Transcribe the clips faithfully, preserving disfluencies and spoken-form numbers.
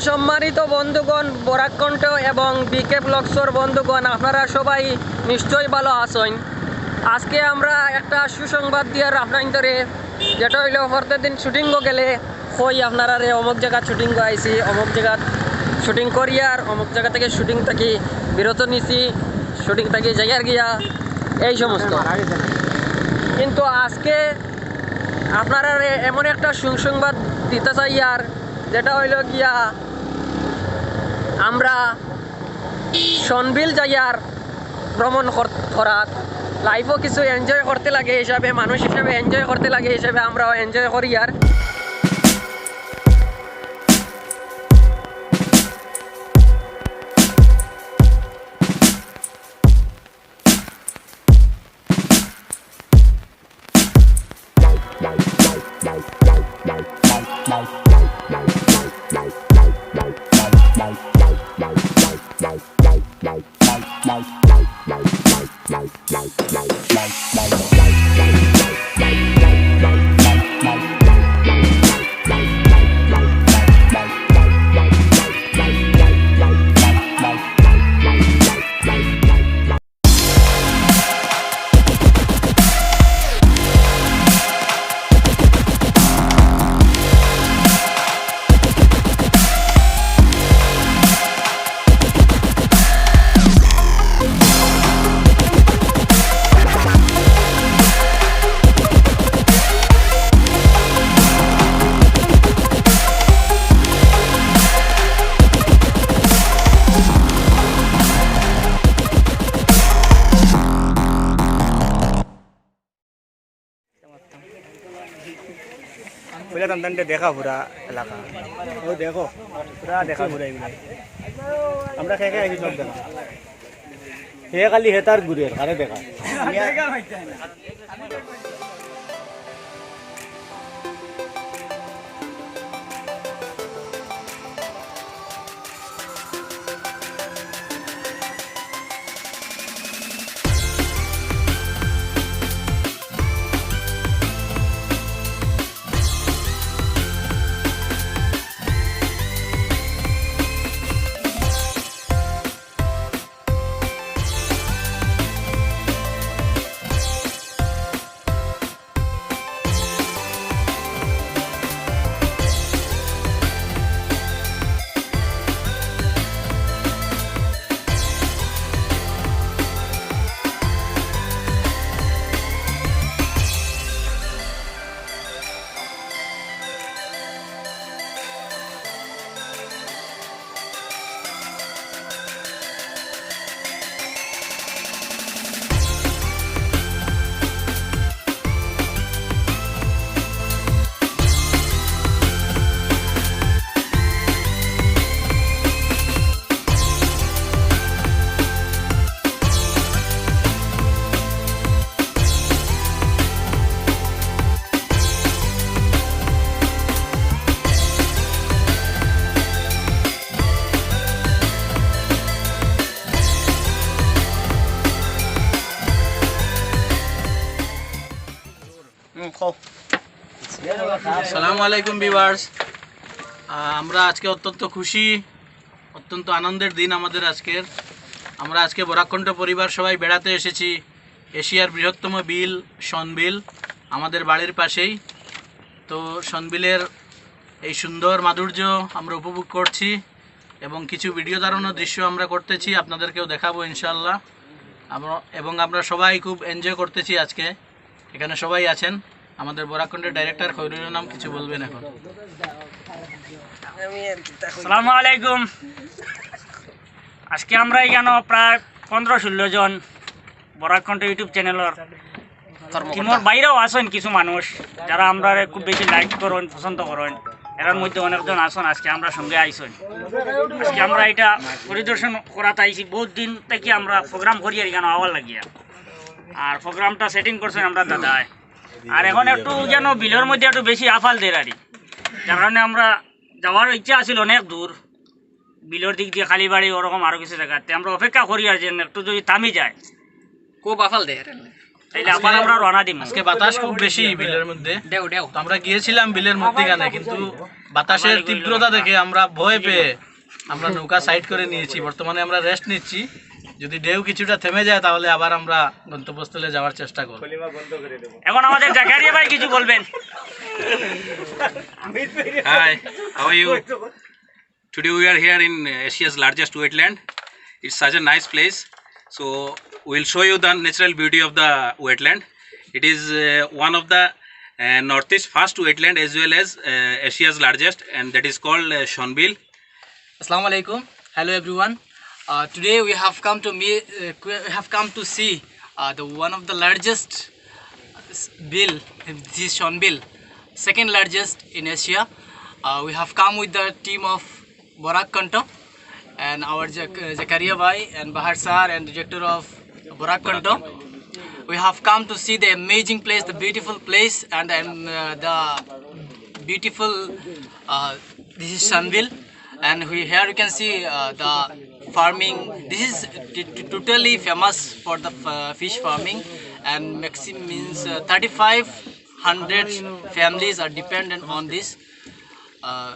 সম্মানিত বন্ধুগণ, বরাক কণ্ঠ এবং বিকে ব্লগসর বন্ধুগণ, আপনারা সবাই নিশ্চয়ই ভালা আছইন। আজকে আমরা একটা সুসংবাদ দিয়ার আপনাইন্তরে, যেটা অইলো প্রত্যেক দিন শুটিংও গেলে কই আপনারারে অমুক জাগাত শুটিংও আইছি, অমুক জাগাত শুটিং করিয়ার, অমুক জাগা থাকি শুটিং থাকি বিরত নিছি, শুটিং থাকি যাইয়ার গিয়া, এই সমস্ত। কিন্তু আজকে আপনারারে এমন একটা সুসংবাদ দিতা চাইয়ার, যেটা অইলো গিয়া আমরা সনবিল যাইয়ার ভ্রমণ কর-, করাত। লাইফও কিছু এনজয় করতে লাগে হিসাবে, মানুষ হিসাবে এনজয় করতে লাগে হিসাবে আমরাও এনজয় করিয়ার। বুঝলে, টান টানটে দেখা পুরা এলাকা। ও দেখো, পুরা দেখা পুরা এগুলা। আমরা কে কে আইছি সব দেখা। হে খালি হে তার ঘুরের, আরে দেখা। হুম, কও। আসসালামু আলাইকুম ভিউয়ার্স, আমরা আজকে অত্যন্ত খুশি, অত্যন্ত আনন্দের দিন আমাদের আজকের। আমরা আজকে বরাক কণ্ঠ পরিবার সবাই বেড়াতে এসেছি এশিয়ার বৃহত্তম বিল সনবিল, আমাদের বাড়ির পাশেই। তো সনবিলের এই সুন্দর মাধুর্য আমরা উপভোগ করছি এবং কিছু ভিডিও ধারণের দৃশ্য আমরা করতেছি, আপনাদেরকেও দেখাবো ইনশাআল্লাহ। আমরা, এবং আমরা সবাই খুব এনজয় করতেছি আজকে, এখানে সবাই আছেন। আমাদের বরাক কণ্ঠের ডাইরেক্টর খৈরুল ইসলাম কিছু বলবেন এখন। আসসালামু আলাইকুম। আজকে আমরা এখানে প্রায় পনেরো ষোলো জন বরাক কণ্ঠ YouTube চ্যানেলর টিমর বাইরেও আছইন কিছু মানুষ, যারা আমরারে খুব বেশি লাইক করইন, পছন্দ করইন। এরার মধ্যে অনেকজন আছইন, আজকে আমরার সঙ্গে আইছইন। আজকে আমরা এটা পরিদর্শন করাত আইছি, বহুত দিন থাকি আমরা প্রোগ্রাম করিয়ার এখানে আওয়ার লাগিয়া। আর প্রোগ্রামটা সেটিং করছইন আমরার দাদায়। আর এখন একটু যেন বিলর মধ্যে একটু বেশি আফাল দের আর কি, যার কারণে আমরা যাওয়ার ইচ্ছা আছিল অনেক দূর, বিলর দিক দিয়া কালীবাড়ি, ওরকম আরো কিছু জাগাত। তে আমরা অপেক্ষা করিয়ার যে একটু যদি থামি যায়, খুব আফাল দের। তাইলে আবার আমরা রওনা দিমু। আজকে বাতাস খুব বেশি বিলের মধ্যে। ঢেউ, ঢেউ। তো আমরা গিয়েছিলাম বিলের মধ্যিখানে, কিন্তু বাতাসের তীব্রতা দেখে আমরা ভয় পেয়ে আমরা নৌকা সাইড করে নিয়েছি। বর্তমানে আমরা রেস্ট নিচ্ছি। যদি ঢেউ কিছুটা থেমে যায়, তাহলে আবার আমরা গন্তব্যস্থলে যাওয়ার চেষ্টা করব। এখন আমাদের জাকারিয়া ভাই কিছু বলবেন। Hi, how are you? Today we are here in Asia's largest wetland. It's such a nice place. So we'll show you the natural beauty of the wetland. It is uh, one of the uh, northeast first wetland as well as uh, Asia's largest, and that is called uh, Shonbil. Assalamu alaikum. Hello everyone. Uh, today we have come to me. Uh, we have come to see uh, the one of the largest bill. This is Shonbil, second largest in Asia. Uh, we have come with the team of Borak Kanto and our Zak- uh, Zakaria Bhai and Bahar sir and director of Borak Kanto. We have come to see the amazing place, the beautiful place, and um, uh, the beautiful. Uh, this is Shonbil, and we here you can see uh, the farming. This is t- t- totally famous for the uh, fish farming, and maximum means uh, thirty-five hundred families are dependent on this uh,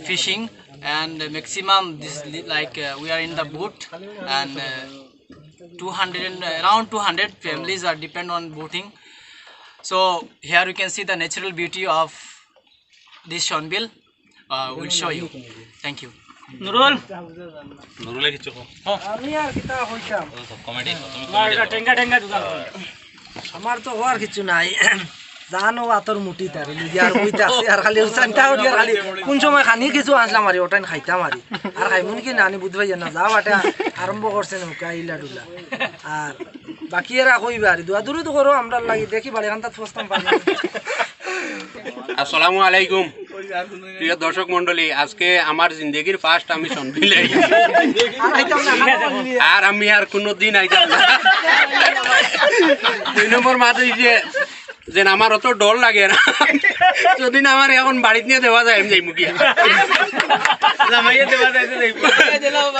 fishing, and maximum this li- like uh, we are in the boat, and uh, two hundred and around two hundred families are depend on boating. So here you can see the natural beauty of this Shonbil. Uh, we'll show you. Thank you. Nurul. নুরুলে কিছু কও। আমি আর কিতা কইতাম? কমেডি। আমার এটা Tenga Tenga দুকান। আমার তো হওয়ার কিছু নাই। জানো আতর মুটি তার লিগে আর কইতাছি আর খালি উসানটা উঠি আর খালি কোন সময় খানি কিছু আনলাম আর ওটাই খাইতাম আর। আর খাইমু নাকি না আনি বুঝবাই না। যা বাটা আরম্ভ করছে নৌকা ইলা ডুলা। আর বাকি এরা কইবা আর দোয়া দূরে তো করো আমরা লাগি দেখি বাড়ি খান্তাত ফস্তাম পারি। আসসালামু আলাইকুম। প্রিয় দর্শক মণ্ডলী, আজকে আমার জিন্দেগির ফার্স্ট আমি শোনবিল আইছি। আর আমি আর কোনো দিন আইতাম না। দুই নম্বর মাত হইছে যে আমার অত ডর লাগে না। যদি না আমার এখন বাড়িত নিয়ে দেওয়া যায়, আমি যাইমু গিয়া।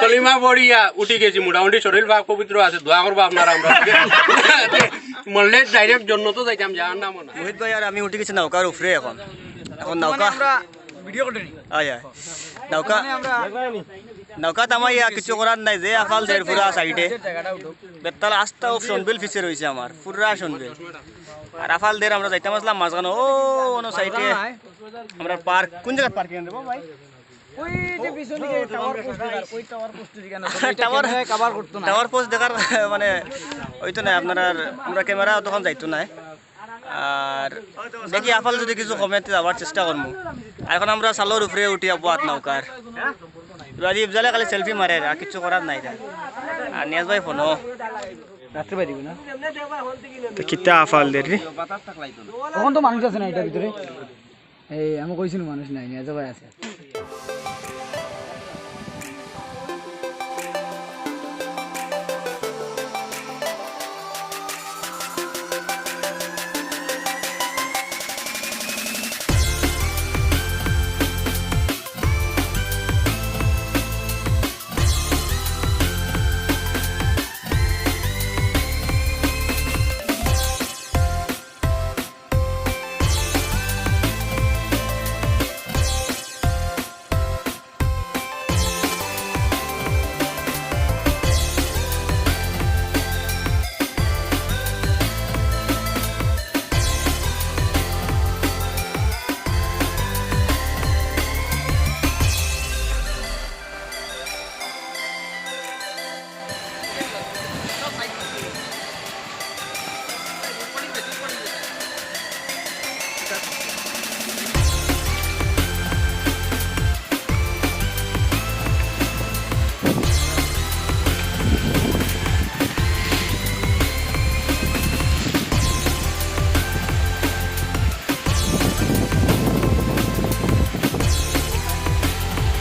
সলিমা পড়িয়া উঠি গেছি, মোটামুটি শরীর ভাগ পবিত্র আছে, দোয়া করবা আপনারা। আমরা মরলে ডাইরেক্ট জন্নত যাইতাম, জাহান্নামো না। মোহিত ভাই আর আমি উঠি গেছি নৌকার উপরে এখন। এখন নৌকা আমরা ভিডিও করে নি। আয়, আয়। নৌকা, মানে আমরা নৌকা তামাইয়া কিছু করার নাই, যে আফাল দের পুরা সাইডে। বেতাল আস্তা ও শোনবিল ফিসে রইছে আমার, পুরা শোনবিল। আর আফাল দের আমরা যাইতাম আসলাম মাঝখানো, ও অনো সাইডে। আমরা পার্ক, কোন জায়গাত পার্কিং দেবো ভাই? ওই যে পিছনে যে টাওয়ার পোস্ট দেখার, ওই টাওয়ার পোস্ট দেখার না, ওই টাওয়ার, ক্যামেরায় কভার করতো না। টাওয়ার পোস্ট দেখার মানে ওই তো না, আপনার আর আমরা ক্যামেরা তখন যাইতো না। আর দেখি আফাল যদি কিছু কমে তে যাওয়ার চেষ্টা করমু। আর এখন আমরা সালর উপরে উঠি আবু আত নৌকার। এবার ইফজালে খালি সেলফি মারে, আর কিচ্ছু করার নাই তার। আর নিয়াজ ভাই ফোনও। রাত্রে বাড়ি না? তো কিতা আফাল দের রে? তখন তো মানুষ আছে না এটার ভিতরে। এই আমি কইছি না মানুষ নাই, নিয়াজ ভাই আছে।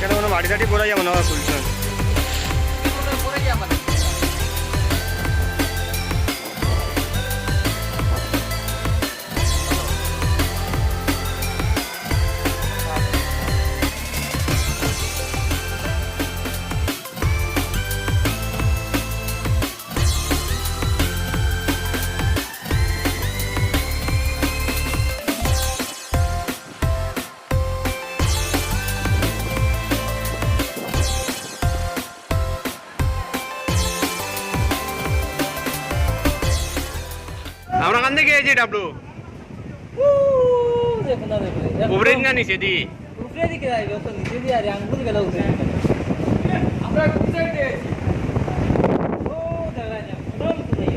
কেন কোনো মাটি টাটি পড়ে যাবো না, খুলছে। কোন দিকে এই যে ডাবলু? উ, দেখো না, দেখো না। উপরে না নিচে দি? উপরে দিকে যাইবে, তো নিচে দি আর আঙ্গুল গেল উপরে দিকে। আমরা কোন সাইডে আছি? ও, দেখা যায় না। কোথাও তো নেই।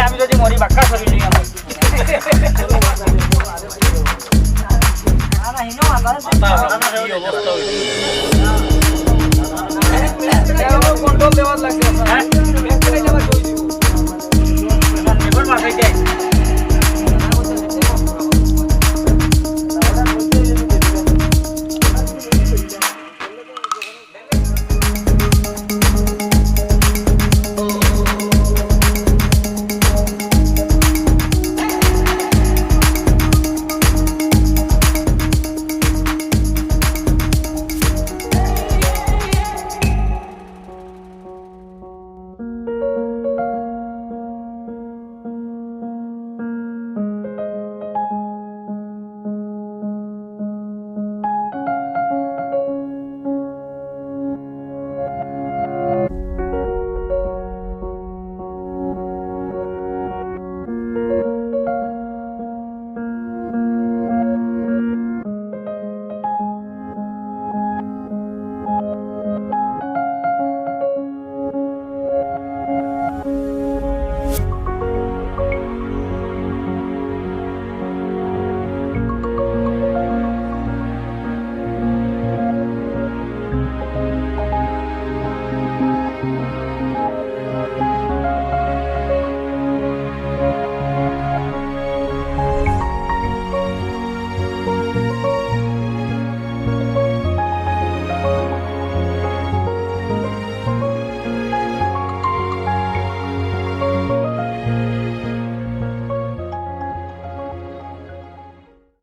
আমি যদি মরি, বাক্কা ছবি নিয়ে আমার। কন্ট্রোল দেওয়ার লাগবে। হ্যাঁ? এবার মাথায় দেয়।